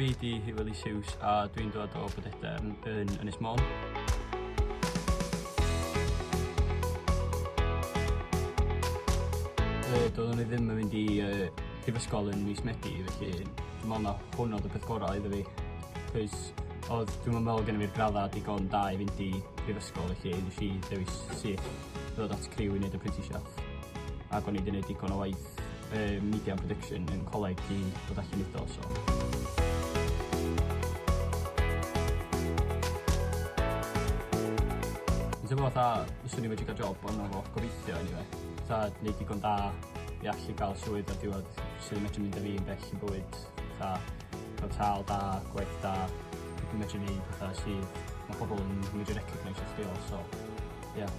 fi 'di Hywel Ellis Hughes a dwi'n dod o Bodedern yn Ynys Môn. Yy doeddwn i ddim yn mynd i yy prifysgol yn mis Medi felly dwi me'wl na hwn odd y peth gora' iddo fi 'c'os odd dwi'm yn me'wl gynno fi'r gradda digon da i fynd i prifysgol felly nesh i dewis syth ddod at criw i neud y prentisiath ac o'n i 'di neud digon o waith yy media and production yn coleg i ddod allan neud o so. Dwi'n teimlo fatha fyswn i medru ga'l job ond efo gobeithio eniwe. Fatha neud digon da i allu ga'l swydd ar diwedd sydd yn medru mynd â fi yn bell yn bywyd fatha ca'l tâl da, gwaith da, medru neud petha sydd ma' pobol yn medru recognisio chdi o so ia.